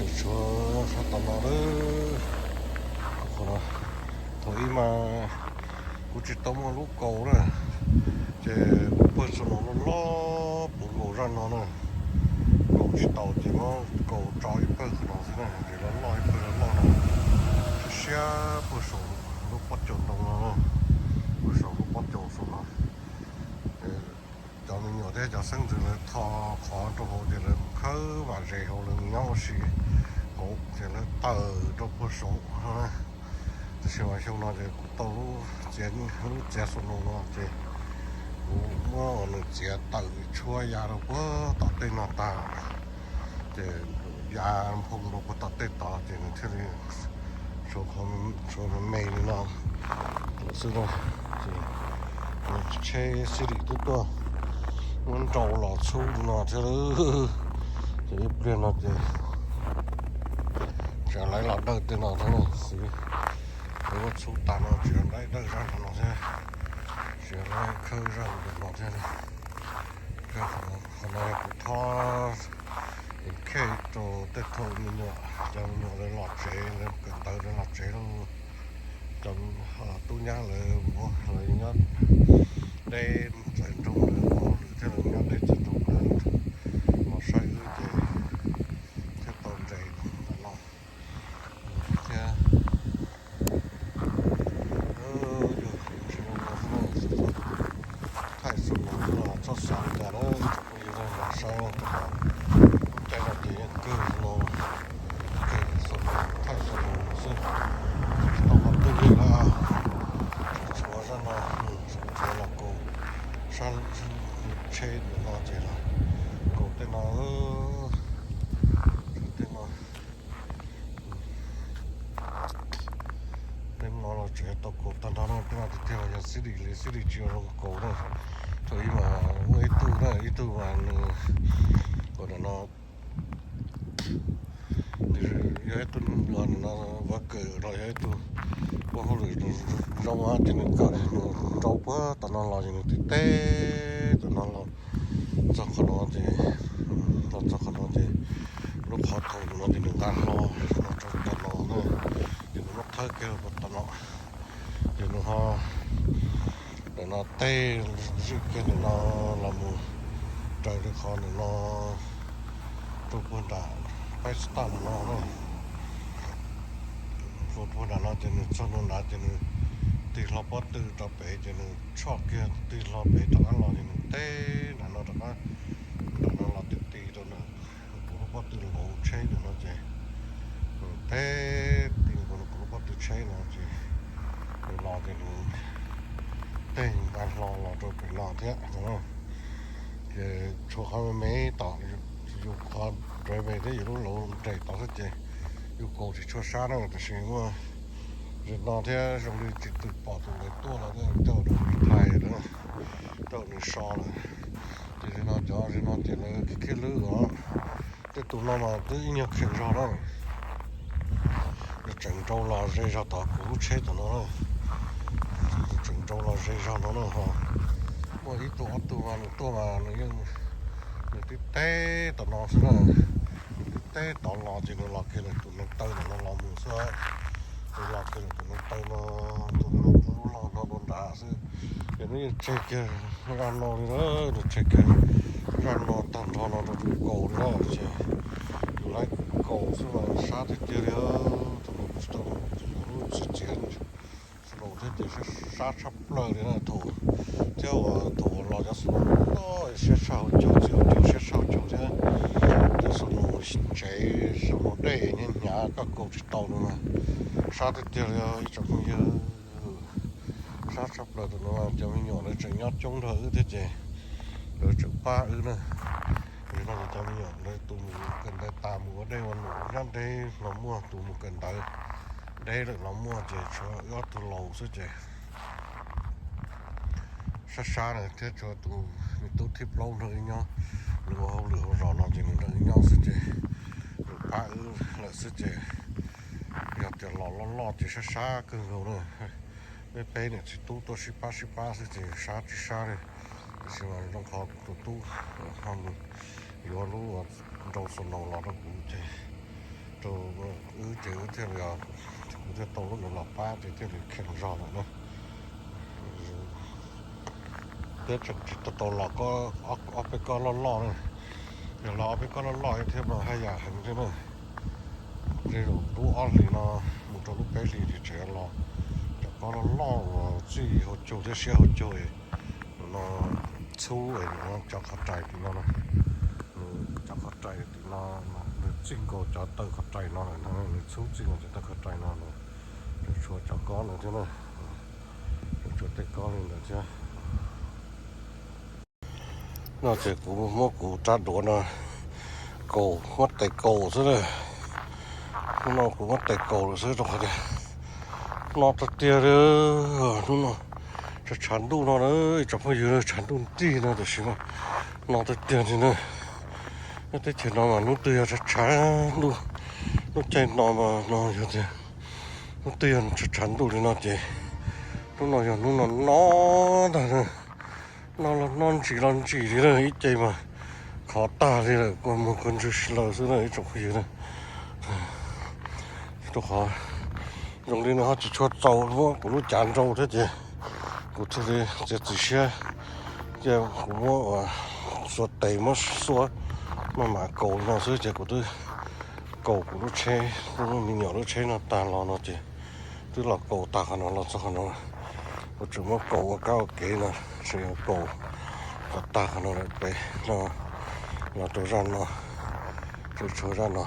Tshuav sab tom no lawm. Thaum ub mas kuv tsis tau muaj lub kaus na, ces kuv pawg saum no loj loj puv nkaus zaj no na. Kaus tsis tau ces muab kaus tso ib pawg qhov no xwb na, ces loj loj ib pawg loj loj no. Siab siab puag saum lub pob caus ntoo no na, puag saum lub pob caus saum no. Cov me nyuam thiab cov xeeb ntxwv lawv tho qhov rau hauv ces lawv khawb vam zes hauv, lawv nyob ua si hauv ces lawv tawm rau puag saum no. Tab sis mas xyoo no ces kuv tau lub txiav, lub txiav saum no no ces kuv muab nws txiav tawm tshuab ya rau puag tom tej no tag, ces ya nphoo rau puag tom tej tod ces nws thiaj li tshuav, tshuav me me li no xwb na. Ces tsheb xib lim twb tuaj muab nrau los txhub li no thiab. Ces ib pliag no ces tseem lawv los dawj tej no thiab xwb. Lawv muab txhub tas no tseem lawv dawj zaj no thiab, tseem lawv khawb zaj no thiab. Qhov no kuv thob khej rau tej thaum me nyuam, cov me nyuam lawv los tsev, lawv kawm ntawv lawv los tsev lawm, cov tub nyab lawv mus lawv nyob deb txawv nroog, lawv mus hauj lwm thiab lawv nyob deb txawv nroog lawv los saib wb ces thiaj tau nres ntawm no thiab. Yog tsis zoo no xwb, thaij saum no los txhob xav li cas na, tsoom phooj ywg los saib rau qhov lub caij no ces yeej kawg no, kawg saum no, thaij saum no xwb, tsis tau qhov twg li lawm. Tshuav zaj no, tshuav los kaus sab tsheb ntawm no ces los kaus tej no, tej no. Tej no los tseem tau kaus tag nrho na, tej no tiag tiag los yog xib lim li, xib lim tsis zoo kaus na. Thaum ub mas muaj ib tug na, ib tug mas nws, ua no, nws yog ib tug ua no, ua kawm los yog ib tug ua hauj lwm zoo, ces nws kawm nws nrau puag tom no los ces nws tib teb tom no los txog qhov no ces, los txog qhov no ces lub qhov thau no ces nws nqa hlo los rau tom no na, ces nws muab thawb kiag rau tom no, ces nws ho ntawm no tej zwj kiag ntawm no los mus raws li qhov ntawm no rau puag nram paib xtab ntawm no na. Puag nram no ces nws txog ntua nrad ces nws tig hlo pob tw rau pem ces nws tshoj kiag tig hlo pem rov qab los ces nws teb nram no rov qab, nram no los tib ti rau ntawm kuv lub pob tw hauv tsheb ntawm no ces nws teb ti rau kuv lub pob tw tsheb no ces nws los ces nws tej nqa hlo los rau pem no thiab. Ces tshuav qhov me me tom yus qhov driver thiab yus lub lauj nres tod xwb ces yus kaus tsis tshua sab na, tab sis muaj zaum no thiab zoo li tsis twm pom tus ntawd tuaj los coj nws thais lawm, coj nws so lawm. Ces zaum no cov zaum no ces lawv khiav khiav lwb os. Tej tus no mas twb ib nyuag kheev zog na, nws tseem nrau los ze zog tom kuv lub tsheb tom no na, nws tseem nrau los ze zog no na ho. Muaj ib tug ob tug mas nws tuaj mas nws yeej, nws tib teb tom no xwb na, nws tib teb tod los ces nws los kiag lawm tus neev taw ntawm no los mus xwb. Nws los kiag lawm tus neev taw no, tus neev taw lub log no rau nrad xwb. Ces nws yeej tseg kiag zaj no li na, nws tseg kiag zaj no tag nrho no rau tus kaus li na, ces tus lawv kaus xwb mas sab tiag tiag li. Tus no kuv tsis tau, lub txiv txiav snow thiab ces sab tshaj plaws li na thaum, thiab uas thaum uas los cov snow no siab saj hauv caug, txiv hauv caug siab saj hauv caug thiab, cov snow ntsev snow dej hnyav hnyav koj kaus tsis tau no mas sab tiag tiag li ib tsoom phooj ywg. Sab tshaj plaws tus no cov me nyuam lawv tseem nyob coob nrog wb thiab ces lawv tseem pab wb na. Yog no ces cov me nyuam lawv tus mus kawm ntawv tas mus ua dej ua num nyob deb los muaj, tus mus kawm ntawv deb lawm los muaj ces tshuav wb ob tug laus xwb ces sab sab na, thiab tshuav tus me tub thib plaub nrog wb nyob, nws ua hauj lwm hauv zos no ces nws nrog wb nyob xwb ces nws pab wb lawm xwb ces yog tias los loj loj ces sab sab kawg nkaus na. Peb peb niam txiv tub tuaj sib pab sib pab xwb ces sab tsis sab li. Tiam sis mas zoo qhov tus tub ho mus yuav lub nrau snow los rau kuv ces Rau wb ces wb thiaj li, kuv thiaj tau lub ntawd los pab ces thiaj li kheev zog lawm na. Thiab tseem tsis tau tau los ob peb kob loj loj na. Yog los ob peb kob loj loj thiab mas haj yam heev thiab na. Tej zaum lub ob hlis no mus rau lub peb hlis ces tseem los cov kob loj loj uas txij hauv caug thiab siab hauv caug no txhub cov qhov rais tim no, cov qhov rais tim no, nws txij nkaus cov taw qhov rais no lawm no, nws txhub txij nkaus cov taw qhov rais no, tseem tshuav cov kob no thiab na, tseem tshuav tej kob li ntawd thiab. No ces kuv muab kuv rab duav no kaus, muab tes kaus xwb na. Hnub no kuv muab tes kaus lawm xwb rau qhov tias no tiag tiag li, hnub no tshav tshav ntuj no na, ib tsoom phooj ywg, tshav ntuj nrig no tiam sis mas no tiag tiag li na. Nyob teb chaws no mas hnub twg yog tshav tshav ntuj, lub caij no mas no yog tias hnub twg yog tshav tshav ntuj li no ces hnub no yog hnub no no ntag na. No los no ntsim los ntsim li na, ib ce mas qhov tag li lawm, kua muag kua ntswg si laws xwb na ib tsoom phooj ywg na. Rau qhov zoo li nws ho tsis tshua txaus muab kuv lub cav nrau thiab ces kuv thiaj li txiav txim siab, ces kuv muab ua xuas tes muab xuab maj mam kaus li no xwb ces kuv twb kaus kuv lub tsheb, lub me nyuam lub tsheb no tag los no ces twb los kaus tag qhov no los txog qhov no. Kuv tseem muab kaus ua kab ua kev no, tseem yuav kaus kom tag qhov no lawm pem no los rau zaj no, rau tshuav zaj no.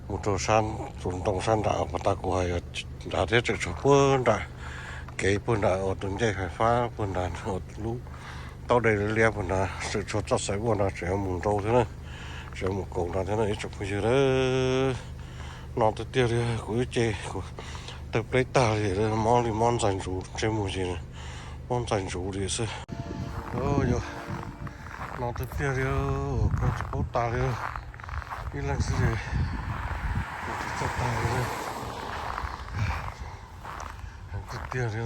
Mus rau sab tus ntoo sab nrad, pas tas kuv hais nrad thiab, tseem tshuav puag nram kev puag nrad uas tus ncej fais fab puag nrad, lub taub dej liab liab puag nrad, tseem tshuav txoj xaiv vuaj no tseem yuav mus nrau thiab na, tseem yuav mus kaus nrad thiab na ib tsoom phooj ywg. No tiag tiag li, kuv ib ce kuv tawg pleb tag li, mob li mob ntxais ntsuv, ntsej muag ces mob ntxais ntsuv li xwb. Yog no tiag tiag li, koj tsis paub tas li, ib leeg xwb ces kuv tsis txawj tas li. Heev tiag tiag li,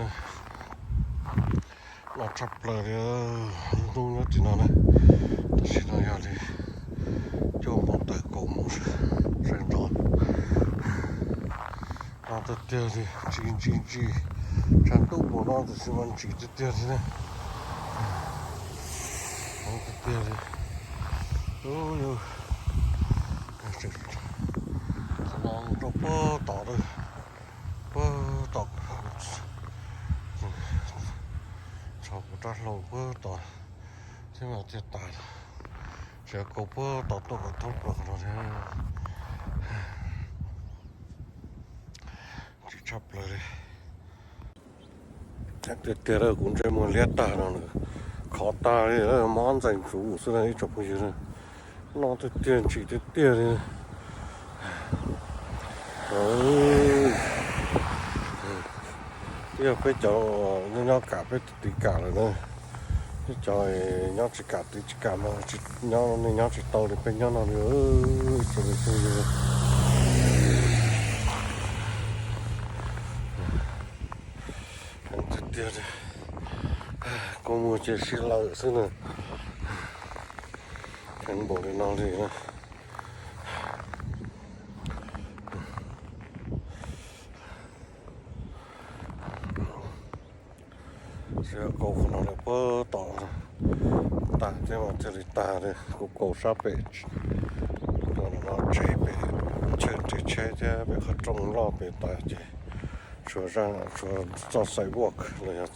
no tshaj plaws li, hnub nyob tim no na, tam sim no yog li cuaj moos tawm kaum moos sawv ntxov. No tiag tiag li, ntsim ntsim ntsim, tshav ntuj npaum no tiam sis mas ntsim tiag tiag li na. Heev tiag tiag li. Ub, no mus rau puag tod lawm, puag tod, tso kuv rab hlau puag tod thiab mas thiaj tas. Tseem kaus puag tod tuaj kom thoob plaws qhov no thiab. Ntsim tshaj plaws li. Tiag tiag, kuv ntsej muag liab tag no, khov tag li, mob ntxais ntsuv xwb na ib tsoom phooj ywg. No tiag tiag, ntsim tiag tiag li. Twb yog peb cov nyob nyob kam peb tiv kam lawm na. Peb cov nyob tsis kam tiv tsis kam mas nyob, nej nyob tsis tau li peb nyob no li ib tsoom phooj ywg. Heev tiag tiag li, kua muag ces sib lawm xwb na. Heev npaum li no li na. Tsis kaus qhov no lawm puag tom, tag thiab mas thiaj li tag li. Kuv kaus sab pem no tsev, pem chaw tsev tsheb thiab pem qhov rooj loj pem tas ces tshuav, tshuav txoj sidewalk los yog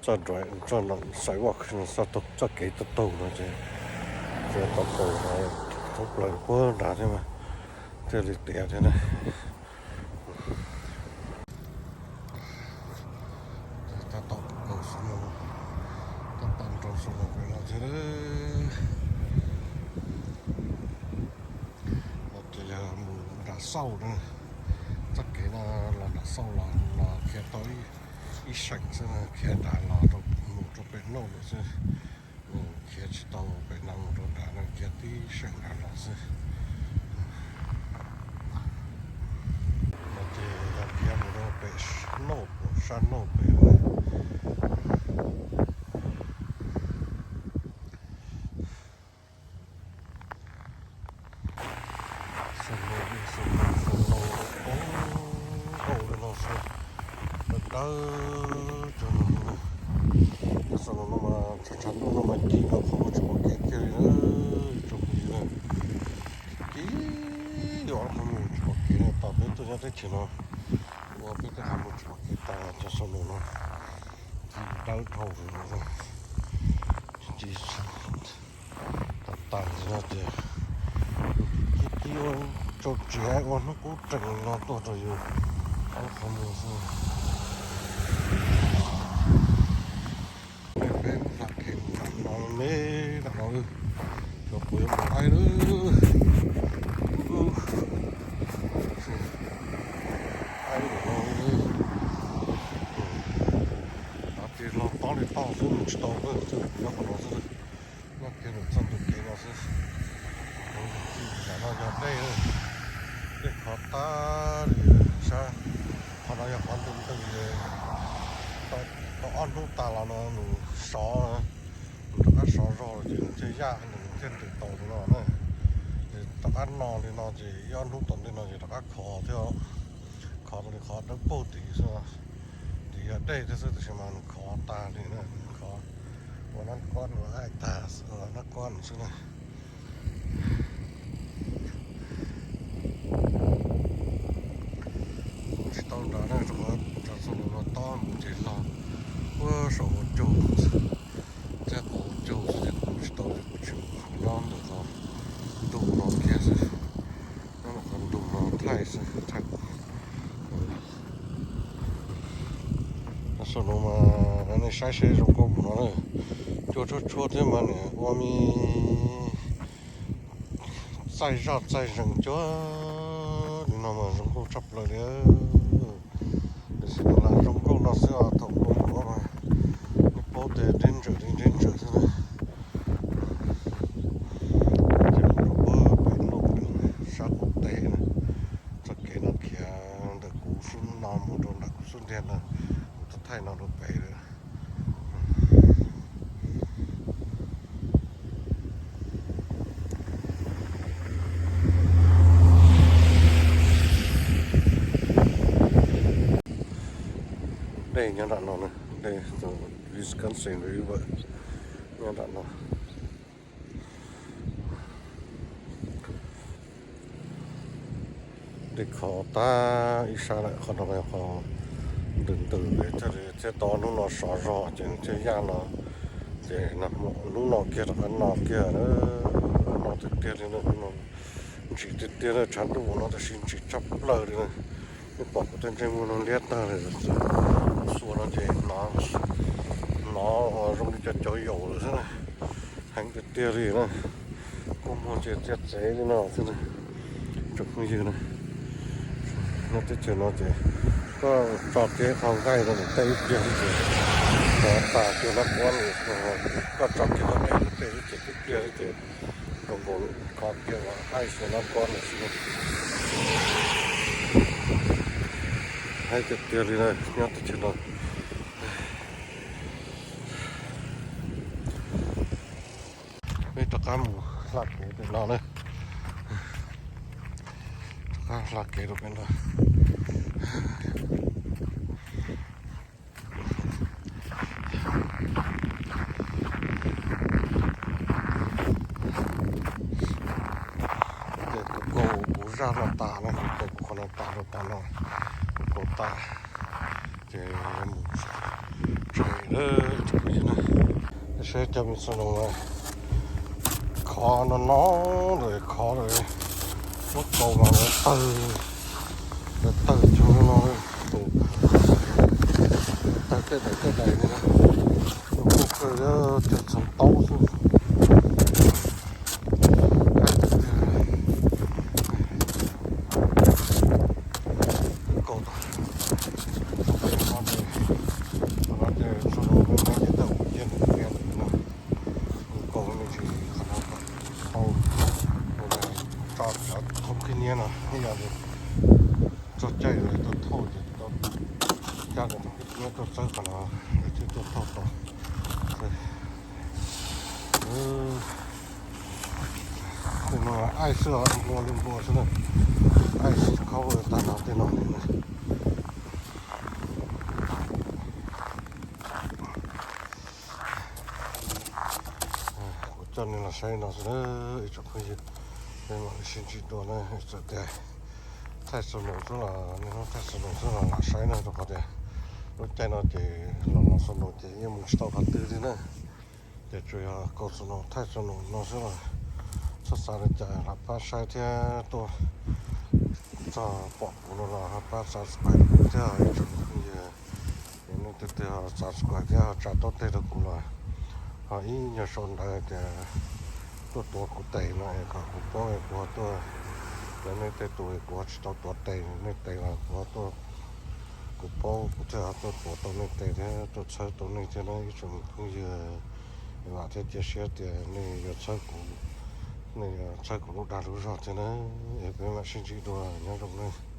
txoj, txoj sidewalk, txoj kev taug taug no ces tsuas tau kaus thoob plaws puag nrad thiab mas thiaj li tiav thiab na. Tab tom kaus xwb no, tab tom nrau xwb no pem no thiab. No ces yog mus nram xauj na, txoj kev no los nram xauj los, los khiav tau ib seem xwb na, khiav nrad los rau, mus rau pem nauj lawm xwb. Khiav tsis tau pem no mus rau nrad no, khiav tib seem nrad los xwb. No ces yog khiav mus rau pem nauj, sab nauj pem. Dawb cov no, cov xaus no mas tshav tshav ntuj no mas ci no qhov muag tsis pom kev kiag li na, tsoom phooj ywg na. Ci yuav qhov muag tsis pom kev na, tos peb tuaj nyob teb chaws no ua peb tej qhov muag tsis pom kev tas cov xaus no no. Ci dawb dhau ci tas tas no ces ci ci ua tsau tsev ua hnub qub reem no tuaj rau yus ob qhov muag xwb. Peb hla kev mus nram no me nram no, xyov puas yuav mus laib lawm. Laib lawm no, ces los tob li toj xwb mus tsis tau na, nyob qhov no xwb. Nyob kiag ntawm txoj ntug kev no xwb. Tam no yog dej, dej khov tag li sab. Qhov no yog qhov ntws ntws, tau ob hnub tas los no nws sov, nws rov qab sov zog lawm ces nws thiaj yaj, nws thiaj ntws tau li no na. Ces rov qab no li no ces ib ob hnub tom ntej no ces rov qab khov thiab, khov li qhov dawb paug tid xwb. Ces yog dej thiab xwb tab sis mas nws khov tag li na, khov ua nab kob no aib tag, nab kob no xwb na. Mus tsis tau nrad na, rau qhov cov xaus no tob mus ces los puag saum hauv caug, thiab qhov hauv caug xwb ces kuv mus tsis tau ces kuv tsis mus, kuv nyob ntawm qhov ntug no kiag xwb. Nyob ntawm qhov ntug no thaij xwb, thaij. Cov xaus no mas nej saib seb zoo nkauj mus no na. Cua tshuab tshuab thiab mas nim ua me txaij zaj txaij zees cuag li no mas zoo nkauj tshaj plaws li. Tiam sis nws lam zoo nkauj no xwb os, thaum ua mus mas nej paub tias deb ntsawm li deb ntsawm xwb na. Ces mus rau puag pem Lauj Lwm sab qaum teb na. Txoj kev no khiav ntawm kuv xub no mus rau nram kuv xub ntiag no, kuv thaij no rau pem lawm. Dej nyob nram no na, dej Wisconsin River nyob nram no. Dej khov tag ib sab lawm, qhov no yog qhov ntws ntws thiaj li thiab tau hnub no sov zog ces nws thiaj yaj no. Ces hnub no kiag rov qab no kiag, no tiag tiag li na, hnub no ntsim tiag tiag na, tshav ntuj no tab sis ntsim tshaj plaws li na. Nej pom kuv tej ntsej muag no liab tag li, xuas no ces hnov, hnov zoo li cov cov yaum lawm xwb na. Heev tiag tiag li na, kua muag ces txias txev li no xwb na. Tsoom phooj ywg na, nyob teb chaws no ces koj tso kiag qhov nqaij rau nws tej ib pliag xwb ces tov tas cuag nab kuab, koj tso kiag qhov nqaij rau tej xwb ces ib pliag xwb ces zoo nkaus khov kiag los aib xwb nab kuab no xwb. Heev tiag tiag li na, nyob teb chaws no. Peb rov qab mus hla kev pem no na. Rov qab hla kev rau pem no. Ces kuv kaus kuv zaj no tas na, kuv kaus kuv qhov no tas rau tas no, kuv kaus tas ces mus tsev lawm. Seb cov me xaus no khov no no lawm, khov lawm, muab kaus mas lawv tawg, lawv tawg cuag no no, tawg tej daim tej daim li na, kuj kawg thiab, txog txog taub xwb. Kaus tas, qhov no ces, qhov no ces tsuas yog me me ces tawg ua kiag ntawm tiag ntawm no. Kuv kaus me ntsis qhov no kom tau, tso cov thauj khib nyiab no, ib yam li txog caij lawv tuaj thauj ces tau cab cov thauj khib nyiab tuaj txawb qhov no, lawv thiaj tuaj thauj tau. Tej no aib xwb os, nplua li nplua xwb na. Aib xwb, khauj tag nrho tej no li na. Coj nej los saib no xwb na ib tsoom phooj ywg, peb mam li sib ntsib dua na. Txawm tias thaij xu nus xwb los, niaj hnub thaij xu nus xwb los lam saib na, rau qhov tias lub caij no ces los los xu nus ces yeej mus tsis tau qhov twg li na. Ces tsuas yog kaus xu nus thaij xu nus no xwb los txhob xav li cas, lam pab saib thiab tuaj, txog pom kuv no los ho pab subscribe kuv thiab ib tsoom phooj ywg. Yog nej leej twg ho subscribe thiab ho tsa taub teg rau kuv los ho ib nyuag sau ntawv tias tuaj tuav kuv tes no es kom kuv paub es kuv ho tuaj. Yog nej tej tus kuv ho tsis tau tuav tes, nej tes los kuv ho tuaj, kuv paub kuv thiaj ho tuaj tuav tau nej tes thiab tuaj txhawb tau nej thiab na ib tsoom phooj ywg. Vam thiab cia siab tias nej yuav txhawb kuv, nej yuav txhawb kuv lub dag lub zog thiab na. Es peb mam sib ntsib dua, nyob zoo na.